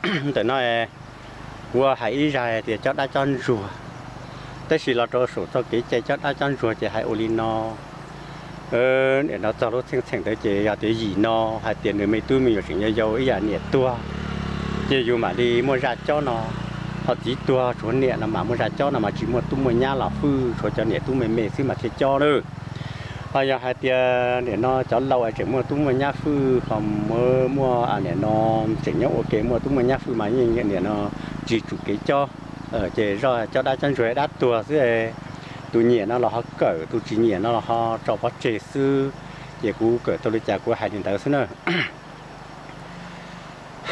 Ntawm no kuv hais ib zag hais tias cob dab cob ntsuag, tab sis los rau saum txoj kev cai cob dab cob ntsuag ces hais ua li no. Nim no txog lub txheej txheem ntawd ces yog tias yim no hais tias nws me tub me nyuam tseem yau yau ib yam niam tuag, ces yus mam li muaj zaj cob no, ho txiv tuag tshuav niam no mas muaj zaj cob no mas tsis muaj tub muaj nyab los fwj, tshuav cov niam tub me me xwb mas thiaj cob na. Ho yog hais tias nim no cov laus tseem muaj tub muaj nyab fwj ho muaj nim no tseem nyob ua ke muaj tub muaj nyab fwj mas yeej nim no tsis tsum kev cob, ces zaj cob dab cob ntsuag dab tuag xwb, tus nyiam no los ho kawm, tus tsis nyiam no los ho tso pov tseg xwb. Ces kuv kawm tau li cas kuv hais li ntawd xwb na.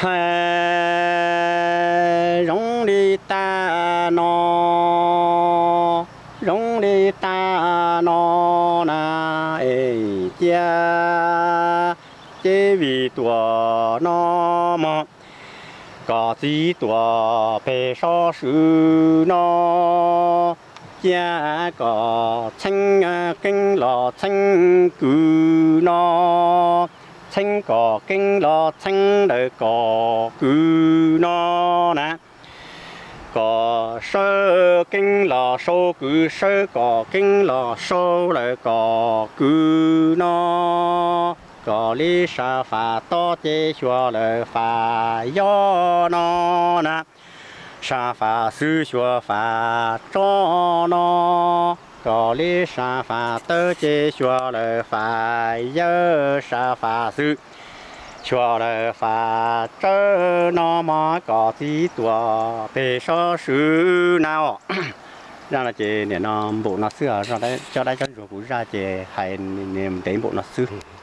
Hais zoo li tag no, zoo li tag no na, es cia ces vim tuam no mog, kom txiv tuam pem sov swm no, cia kom txheeb qeej los txheeb kwv no, txheeb kom qeej los txheeb lawm kom kwv no na, kom sawb qeej los sau kwv, sawb kom qeej los sau lawm kom kwv no, kom li sab fam tob ces xyuas lawm fam yog no na, sab fam xwb xyuas fam tsob no, kom li sab fam tawb ces xyuas lawm fam yawg, sab fam xwb xyuas lawm fam tsawb no mog, kom txiv tuam pem sov swm na. Zaj no ces nim no npaum no xwb, cob dab cob ntsuag kuv zaj ces hais ntev npaum no xwb.